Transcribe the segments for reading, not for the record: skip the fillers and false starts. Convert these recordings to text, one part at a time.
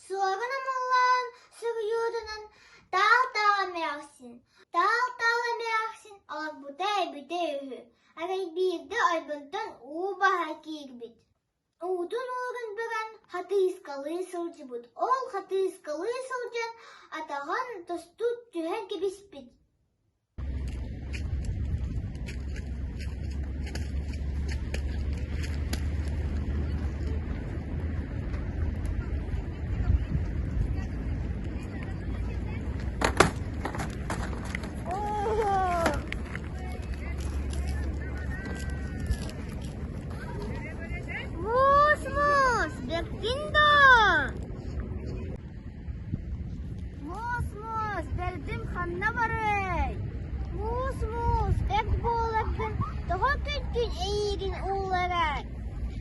Суорун Омоллоон суруйуутунан Таал-таал эмээхсин, Таал-таал эмээхсин олорбута эбитэ үһү, арай биирдэ ойбонтон уу баһа киирбит. Уутун ууран баран хатыыскалыы сылдьыбыт, ол хатыыскалыы сылдьан атаҕын тосту түһэн кэбиспит. Муус, муус, бэркин доо! Муус, муус, бэрдим ханна барый? Муус, муус, бэрт буоларгын тоҕо күн-күн эйиигин уулларар?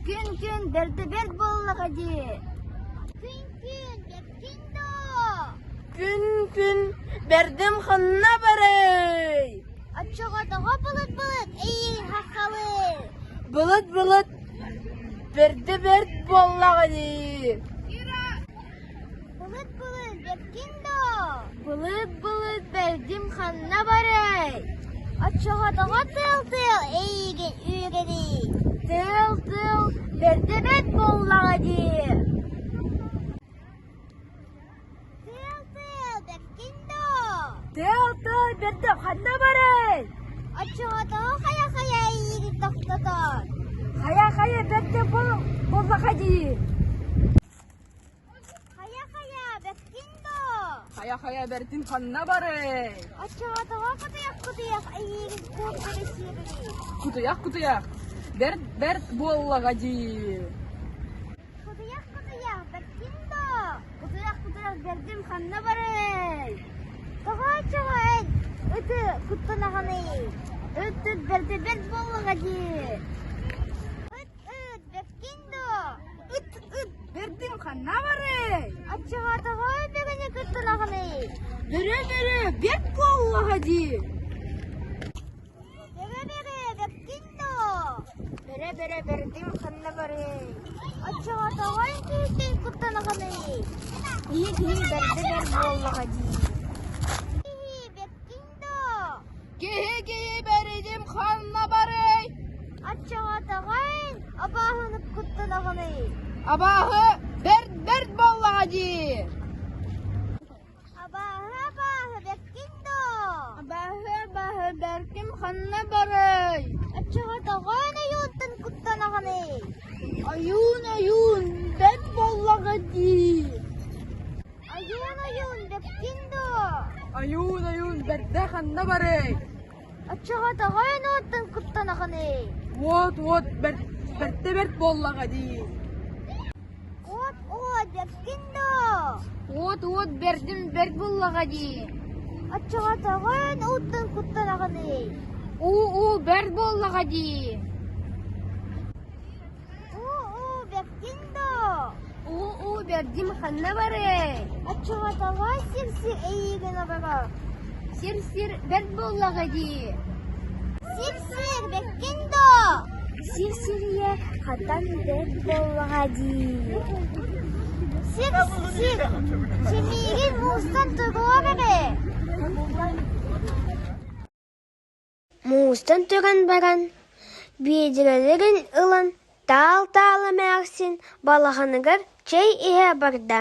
Күн-күн бэрдэ бэрт буоллаҕа дии. Күн-күн бэркин доо! Күн-күн бэрдим ханна барый? Оччоҕо тоҕо былыт-былыт эйиигин хаххалыыр? Былыт-былыт бэрдэ бэрт буоллаҕа дии. Былыт-былыт бэркин доо? Былыт-былыт бэрдим ханна барай? Оччоҕо тоҕо тыал-тыал эйиигин үүрэрий? Тыал-тыал бэрдэ бэрт буоллаҕа дии. Тыал-тыал бэркин доо? Тыал-тыал бэрдэ ханна барай? Оччоҕо тоҕо хайа-хайа эйиигин тохтотор? Хайа-хайа бэрдэ буоллаҕа дии. Хайа-хайа бэркин доо? Хайа-хайа бэрдин ханна барай? Оччоҕо тоҕо кутуйах-кутуйах эйиигин куоттара сиэрий? Кутуйах-кутуйах бэрт бэрт буоллаҕа дии. Кутуйах-кутуйах бэркин доо? Кутуйах-кутуйах бэрдим ханна барай? Тоҕо оччоҕо эн ыты куттанаҕыный? Ыт-ыт бэрдэ бэрт буоллаҕа дии. Ыт-ыт бэркин доо? Ыт-ыт бэрдим ханна барай? Оччоҕо тоҕо бөрөнү куттанаҕыный? Бөрө-бөрө бэрт буоллаҕа дии. Бөрө-бөрө бэркин доо? Бөрө-бөрө бэрдим ханна барый? Оччоҕо тоҕо киһиттэн куттанаҕыный? Киһи киһи бэрдэ бэрт буоллаҕа дии. Киһи бэркин доо? Киһи киһи бэридим ханна барый? Оччоҕо тоҕо абааһыны куттанаҕыный? Абааһы бэрт бэрт буоллаҕа дии. Абааһы абааһы бэркин доо? Абааһы абааһы бэрким ханна барай? Оччоҕо тоҕо ойуунтан куттанаҕыный? Ойуун ойуун бэрт буоллаҕа дии. Ойуун ойуун бэркин доо? Ойуун ойуун бэрдэ ханна барай? Оччоҕо тоҕо уоттан куттанаҕыный? Уот уот бэрт бэртэ бэрт буоллаҕа дии. Уот уот бэркин доо? Уот уот бэрдим бэрт буоллаҕа дии. Оччоҕо тоҕо ууттан куттанаҕыный? Уу уу бэрт буоллаҕа дии. Уу-уу бэркин доо? Уу-уу бэрдим ханна барый? Оччоҕо тоҕо сир-сир эйиигин олорор? Сир-сир бэрт буоллаҕа дии. Сир-сир бэркин доо? Сир-сирийэ хатан бэрт буоллаҕа дии. Сир-сир симиигин муустан туруор эрэ. Муустан туран баран, биэдэрэлэрин ылан таал-таал эмээхсин балаҕаныгар чэй иһэ барда.